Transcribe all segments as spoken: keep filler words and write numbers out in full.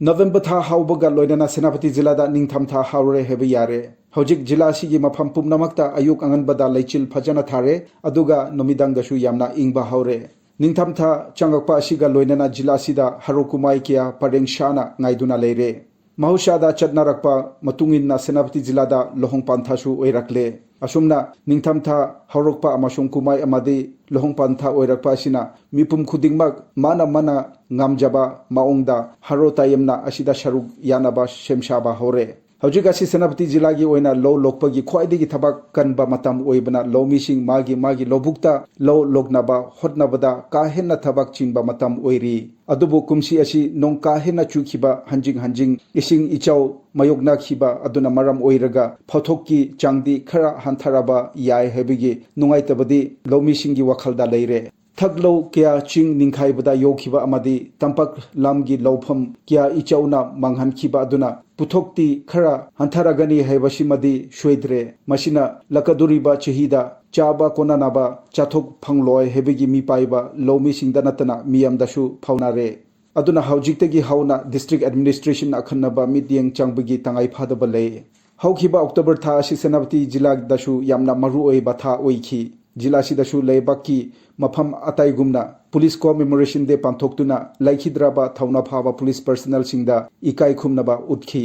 November ꯊꯥ ꯍꯧꯕꯒ ꯂꯣꯏꯅꯅ ꯁꯦꯅꯥꯄꯇꯤ ꯖꯤꯂꯥꯗ ꯅꯤꯡꯊꯝꯊꯥ ꯍꯧꯔꯦ ꯍꯥꯏꯕ ꯌꯥꯔꯦ꯫ ꯍꯧꯖꯤꯛ ꯖꯤꯂꯥ ꯑꯁꯤꯒꯤ ꯃꯐꯝ ꯄꯨꯝꯅꯃꯛꯇ ꯑꯌꯨꯛ ꯑꯉꯟꯕꯗ ꯂꯩꯆꯤꯜ ꯐꯖꯅ ꯊꯥꯔꯦ, ꯑꯗꯨꯒ ꯅꯨꯃꯤꯗꯥꯡꯗꯁꯨ ꯌꯥꯝꯅ ꯏꯪꯕ ꯍꯧꯔꯦ꯫ ꯅꯤꯡꯊꯝꯊꯥ ꯆꯪꯂꯛꯄ ꯑꯁꯤꯒ ꯂꯣꯏꯅꯅ ꯖꯤꯂꯥ ꯑꯁꯤꯗ ꯍꯔꯥꯎ ꯀꯨꯝꯍꯩ ꯀꯌꯥ ꯄꯔꯦꯡ ꯁꯥꯅ ꯉꯥꯏꯗꯨꯅ ꯂꯩꯔꯦ꯫ ꯃꯍꯧꯁꯥꯗ ꯆꯠꯅꯔꯛꯄ ꯃꯇꯨꯡ ꯏꯟꯅ ꯁꯦꯅꯥꯄꯇꯤ ꯖꯤꯂꯥꯗ ꯂꯨꯍꯣꯡ ꯄꯟꯊꯥꯁꯨ ꯑꯣꯏꯔꯛꯂꯦ꯫ ꯑꯁꯨꯝꯅ ꯅꯤꯡꯊꯝꯊꯥ ꯍꯧꯔꯛꯄ ꯑꯃꯁꯨꯡ ꯀꯨꯝꯍꯩ ꯑꯃꯗꯤ ꯂꯨꯍꯣꯡ ꯄꯟꯊꯥ ꯑꯣꯏꯔꯛꯄ ꯑꯁꯤꯅ ꯃꯤꯄꯨꯝ ꯈꯨꯗꯤꯡꯃꯛ ꯃꯥꯅ ꯃꯥꯅ ꯉꯝꯖꯕ ꯃꯑꯣꯡꯗ ꯍꯔꯥꯎ ꯇꯌꯥꯝꯅ ꯑꯁꯤꯗ ꯁꯔꯨꯛ ꯌꯥꯅꯕ ꯁꯦꯝ ꯁꯥꯕ ꯍꯧꯔꯦ꯫ ꯍꯧꯖꯤꯛ ꯑꯁꯤ ꯁꯦꯅꯥꯄꯇꯤ ꯖꯤꯂꯥꯒꯤ ꯑꯣꯏꯅ ꯂꯧ ꯂꯣꯛꯄꯒꯤ ꯈ꯭ꯋꯥꯏꯗꯒꯤ ꯊꯕꯛ ꯀꯟꯕ ꯃꯇꯝ ꯑꯣꯏꯕꯅ ꯂꯧꯃꯤꯁꯤꯡ ꯃꯥꯒꯤ ꯃꯥꯒꯤ ꯂꯧꯕꯨꯛꯇ ꯂꯧ ꯂꯣꯛꯅꯕ ꯍꯣꯠꯅꯕꯗ ꯀꯥ ꯍꯦꯟꯅ ꯊꯕꯛ ꯆꯤꯟꯕ ꯃꯇꯝ ꯑꯣꯏꯔꯤ꯫ ꯑꯗꯨꯕꯨ ꯀꯨꯝꯁꯤ ꯑꯁꯤ ꯅꯣꯡ ꯀꯥ ꯍꯦꯟꯅ ꯆꯨꯈꯤꯕ, ꯍꯟꯖꯤꯡ ꯍꯟꯖꯤꯡ ꯏꯁꯤꯡ ꯏꯆꯥꯎ ꯃꯥꯌꯣꯛꯅꯈꯤꯕ ꯑꯗꯨꯅ ꯃꯔꯝ ꯑꯣꯏꯔꯒ ꯐꯧꯊꯣꯛꯀꯤ ꯆꯥꯡꯗꯤ ꯈꯔ ꯍꯟꯊꯔꯕ ꯌꯥꯏ ꯍꯥꯏꯕꯒꯤ ꯅꯨꯡꯉꯥꯏꯇꯕꯗꯤ ꯂꯧꯃꯤꯁꯤꯡꯒꯤ ꯋꯥꯈꯜꯗ ꯂꯩꯔꯦ꯫ ꯊꯛꯂꯧ ꯀꯌꯥ ꯆꯤꯡ ꯅꯤꯡꯈꯥꯏꯕꯗ ꯌꯣꯛꯈꯤꯕ ꯑꯃꯗꯤ ꯇꯝꯄꯥꯛ ꯂꯝꯒꯤ ꯂꯧꯐꯝ ꯀꯌꯥ ꯏꯆꯥꯎꯅ ꯃꯥꯡꯍꯟꯈꯤꯕ ꯑꯗꯨꯅ ꯄꯨꯊꯣꯛꯇꯤ ꯈꯔ ꯍꯟꯊꯔꯒꯅꯤ ꯍꯥꯏꯕꯁꯤꯃꯗꯤ ꯁꯣꯏꯗ꯭ꯔꯦ꯫ ꯃꯁꯤꯅ ꯂꯥꯛꯀꯗꯧꯔꯤꯕ ꯆꯍꯤꯗ ꯆꯥꯕ ꯀꯣꯟꯅꯅꯕ ꯆꯥꯊꯣꯛ ꯐꯪꯂꯣꯏ ꯍꯥꯏꯕꯒꯤ ꯃꯤꯄꯥꯏꯕ ꯂꯧꯃꯤꯁꯤꯡꯗ ꯅꯠꯇꯅ ꯃꯤꯌꯥꯝꯗꯁꯨ ꯐꯥꯎꯅꯔꯦ꯫ ꯑꯗꯨꯅ ꯍꯧꯖꯤꯛꯇꯒꯤ ꯍꯧꯅ district administration ꯑꯈꯟꯅꯕ ꯃꯤꯠꯌꯦꯡ ꯆꯪꯕꯒꯤ ꯇꯉꯥꯏ ꯐꯗꯕ ꯂꯩ꯫ ꯍꯧꯈꯤꯕ ꯑꯣꯛꯇꯣꯕꯔ ꯊꯥ ꯑꯁꯤ ꯁꯦꯅꯥꯄꯇꯤ ꯖꯤꯂꯥꯗꯁꯨ ꯌꯥꯝꯅ ꯃꯔꯨꯑꯣꯏꯕ ꯊꯥ ꯑꯣꯏꯈꯤ꯫ ꯖꯤꯂꯥꯁꯤꯗꯁꯨ ꯂꯩꯕꯥꯛꯀꯤ ꯃꯐꯝ ꯑꯇꯩꯒꯨꯝꯅ Police Commemoration Day ꯄꯥꯡꯊꯣꯛꯇꯨꯅ ꯂꯩꯈꯤꯗ꯭ꯔꯕ ꯊꯧꯅꯥ ꯐꯥꯕ police personnelꯁꯤꯡꯗ ꯏꯀꯥꯏ ꯈꯨꯝꯅꯕ ꯎꯠꯈꯤ꯫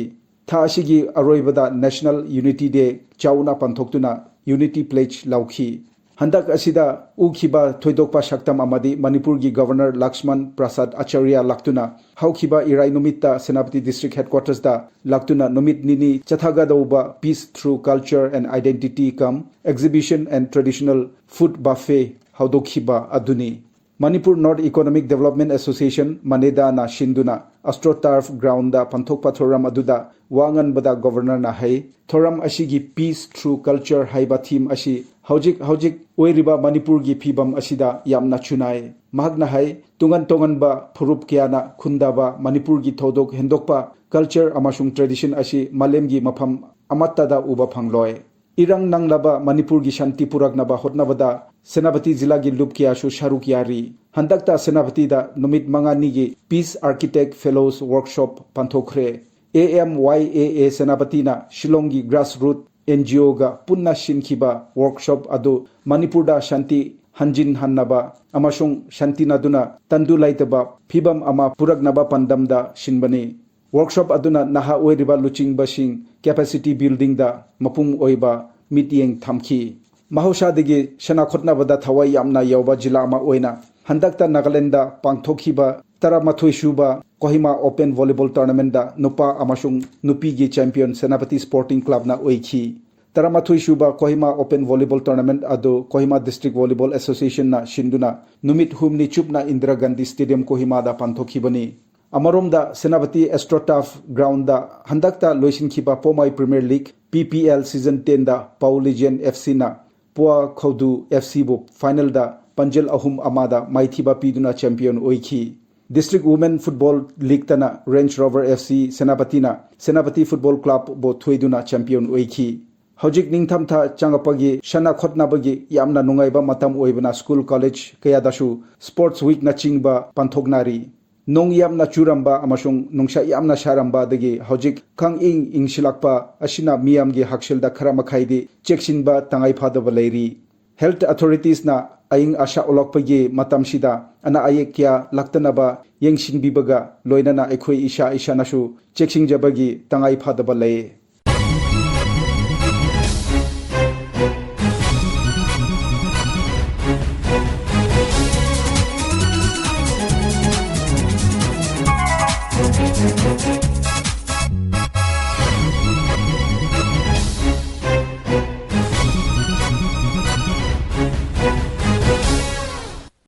ꯊꯥ ꯑꯁꯤꯒꯤ ꯑꯔꯣꯏꯕꯗ National Unity Day ꯆꯥꯎꯅ ꯄꯥꯡꯊꯣꯛꯇꯨꯅ Unity Pledge ꯂꯧꯈꯤ꯫ ꯍꯟꯗꯛ ꯑꯁꯤꯗ ꯎꯈꯤꯕ ꯊꯣꯏꯗꯣꯛꯄ ꯁꯛꯇꯝ ꯑꯃꯗꯤ ꯃꯅꯤꯄꯨꯔꯒꯤ Governor ꯂꯛꯁꯃꯟ ꯄ꯭ꯔꯁꯥꯗ ꯑꯆꯥꯔꯌ ꯂꯥꯛꯇꯨꯅ ꯍꯧꯈꯤꯕ ꯏꯔꯥꯏ ꯅꯨꯃꯤꯠꯇ ꯁꯦꯅꯥꯄꯇꯤ district headquartersꯇ ꯂꯥꯛꯇꯨꯅ ꯅꯨꯃꯤꯠ ꯅꯤꯅꯤ ꯆꯠꯊꯒꯗꯧꯕ Peace Through Culture and Identity cum Exhibition and Traditional Food Buffet ꯍꯧꯗꯣꯛꯈꯤꯕ ꯑꯗꯨꯅꯤ꯫ Manipur North Economic Development Association, ꯃꯅꯦꯗꯥꯅ ꯁꯤꯟꯗꯨꯅ AstroTurf Groundꯗ ꯄꯥꯡꯊꯣꯛꯄ ꯊꯧꯔꯝ ꯑꯗꯨꯗ ꯋꯥ ꯉꯥꯡꯕꯗ Governorꯅ ꯍꯥꯏ, ꯊꯧꯔꯝ ꯑꯁꯤꯒꯤ Peace Through Culture ꯍꯥꯏꯕ theme ꯑꯁꯤ ꯍꯧꯖꯤꯛ ꯍꯧꯖꯤꯛ ꯑꯣꯏꯔꯤꯕ ꯃꯅꯤꯄꯨꯔꯒꯤ ꯐꯤꯕꯝ ꯑꯁꯤꯗ ꯌꯥꯝꯅ ꯆꯨꯅꯥꯏ꯫ ꯃꯍꯥꯛꯅ ꯍꯥꯏ, ꯇꯣꯉꯥꯟ ꯇꯣꯉꯥꯟꯕ ꯐꯨꯔꯨꯞ ꯀꯌꯥꯅ ꯈꯨꯟꯗꯥꯕ ꯃꯅꯤꯄꯨꯔꯒꯤ ꯊꯧꯗꯣꯛ ꯍꯦꯟꯗꯣꯛꯄ culture ꯑꯃꯁꯨꯡ tradition ꯑꯁꯤ ꯃꯥꯂꯦꯝꯒꯤ ꯃꯐꯝ ꯑꯃꯠꯇꯗ ꯎꯕ ꯐꯪꯂꯣꯏ꯫ ꯏꯔꯥꯡ ꯅꯪꯂꯕ ꯃꯅꯤꯄꯨꯔꯒꯤ ꯁꯥꯟꯇꯤ ꯄꯨꯔꯛꯅꯕ ꯍꯣꯠꯅꯕꯗ ꯁꯦꯅꯥꯄꯇꯤ ꯖꯤꯂꯥꯒꯤ ꯂꯨꯞ ꯀꯌꯥꯁꯨ ꯁꯔꯨꯛ ꯌꯥꯔꯤ꯫ ꯍꯟꯗꯛꯇ ꯁꯦꯅꯥꯄꯇꯤꯗ ꯅꯨꯃꯤꯠ ꯃꯉꯥꯅꯤꯒꯤ Peace Architect Fellows Workshop ꯄꯥꯡꯊꯣꯛꯈ꯭ꯔꯦ꯫ A M Y A A ꯁꯦꯅꯥꯄꯇꯤꯅ ꯁꯤꯂꯣꯡꯒꯤ grassroot N G O ꯒ ꯄꯨꯟꯅ ꯁꯤꯟꯈꯤꯕ workshop ꯑꯗꯨ ꯃꯅꯤꯄꯨꯔꯗ ꯁꯥꯟꯇꯤ ꯍꯟꯖꯤꯟꯍꯟꯅꯕ ꯑꯃꯁꯨꯡ ꯁꯥꯟꯇꯤꯅꯗꯨꯅ ꯇꯪꯗꯨ ꯂꯩꯇꯥꯕ ꯐꯤꯚꯝ ꯑꯃ ꯄꯨꯔꯛꯅꯕ ꯄꯥꯟꯗꯝꯗ ꯁꯤꯟꯕꯅꯤ꯫ Workshop ꯑꯗꯨꯅ ꯅꯍꯥ ꯑꯣꯏꯔꯤꯕ ꯂꯨꯆꯤꯡꯕꯁꯤꯡ capacity building ꯗ ꯃꯄꯨꯡ ꯑꯣꯏꯕ ꯃꯤꯠꯌꯦꯡ ꯊꯝꯈꯤ꯫ ꯃꯍꯧꯁꯥꯗꯒꯤ ꯁꯥꯟꯅ ꯈꯣꯠꯅꯕꯗ ꯊꯋꯥꯏ ꯌꯥꯝꯅ ꯌꯥꯎꯕ ꯖꯤꯂꯥ ꯑꯃ ꯑꯣꯏꯅ ꯍꯟꯗꯛꯇ ꯅꯥꯒꯥꯂꯦꯟꯗ ꯄꯥꯡꯊꯣꯛꯈꯤꯕ ꯇꯔꯥꯃꯥꯊꯣꯏ ꯁꯨꯕ ꯀꯣꯍꯤꯃꯥ Open Volleyball Tournament ꯗ ꯅꯨꯄꯥ ꯑꯃꯁꯨꯡ ꯅꯨꯄꯤꯒꯤ champion ꯁꯦꯅꯥꯄꯇꯤ Sporting Club ꯅ ꯑꯣꯏꯈꯤ꯫ ꯇꯔꯥꯃꯥꯊꯣꯏ ꯁꯨꯕ ꯀꯣꯍꯤꯃꯥ Open Volleyball Tournament ꯑꯗꯨ ꯀꯣꯍꯤꯃꯥ District Volleyball Association ꯅ ꯁꯤꯟꯗꯨꯅ ꯅꯨꯃꯤꯠ ꯍꯨꯝꯅꯤ ꯆꯨꯞꯅ ꯏꯟꯗꯤꯔꯥ ꯒꯥꯟꯙꯤ Stadium ꯀꯣꯍꯤꯃꯥꯗ ꯄꯥꯡꯊꯣꯛꯈꯤꯕꯅꯤ꯫ ꯑꯃꯔꯣꯝꯗ ꯁꯦꯅꯥꯄꯇꯤ AstroTurf Ground ꯗ ꯍꯟꯗꯛꯇ ꯂꯣꯏꯁꯤꯟꯈꯤꯕ ꯄꯣꯃꯥꯏ Premier League P P L season ten ꯗ Pau Legion F C ꯅ ꯄꯣꯋꯥ ꯈꯧꯗꯨ F C ꯕꯨ final ꯗ ꯄꯥꯟꯖꯜ ꯑꯍꯨꯝ ꯑꯃꯗ ꯃꯥꯏꯊꯤꯕ ꯄꯤꯗꯨꯅ champion ꯑꯣꯏꯈꯤ꯫ District Women Football League ꯇꯅ Range Rover F C ꯁꯦꯅꯥꯄꯇꯤꯅ Senapati Football Club ꯕꯨ ꯊꯣꯏꯗꯨꯅ champion ꯑꯣꯏꯈꯤ꯫ ꯍꯧꯖꯤꯛ ꯅꯤꯡꯊꯝꯊꯥ ꯆꯪꯉꯛꯄꯒꯤ ꯁꯥꯟꯅ ꯈꯣꯠꯅꯕꯒꯤ ꯌꯥꯝꯅ ꯅꯨꯡꯉꯥꯏꯕ ꯃꯇꯝ ꯑꯣꯏꯕꯅ school college ꯀꯌꯥꯗꯁꯨ Sports Week ꯅꯆꯤꯡꯕ ꯄꯥꯡꯊꯣꯛꯅꯔꯤ꯫ ꯅꯣꯡ ꯌꯥꯝꯅ ꯆꯨꯔꯝꯕ ꯑꯃꯁꯨꯡ ꯅꯨꯡꯁꯥ ꯌꯥꯝꯅ ꯁꯥꯔꯝꯕꯗꯒꯤ ꯍꯧꯖꯤꯛ ꯈꯪ ꯏꯪ ꯏꯪꯁꯤꯜꯂꯛꯄ ꯑꯁꯤꯅ ꯃꯤꯌꯥꯝꯒꯤ ꯍꯛꯁꯦꯜꯗ ꯈꯔ ꯃꯈꯩꯗꯤ ꯆꯦꯛꯁꯤꯟꯕ ꯇꯉꯥꯏ ꯐꯗꯕ ꯂꯩꯔꯤ꯫ Health authorities ꯅ ꯑꯏꯪ ꯑꯁꯥ ꯑꯣꯜꯂꯛꯄꯒꯤ ꯃꯇꯝꯁꯤꯗ ꯑꯅꯥ ꯑꯌꯦꯛ ꯀꯌꯥ ꯂꯥꯛꯇꯅꯕ ꯌꯦꯡꯁꯤꯟꯕꯤꯕꯒ ꯂꯣꯏꯅꯅ ꯑꯩꯈꯣꯏ ꯏꯁꯥ ꯏꯁꯥꯅꯁꯨ ꯆꯦꯛꯁꯤꯟꯖꯕꯒꯤ ꯇꯉꯥꯏ ꯐꯗꯕ ꯂꯩ꯫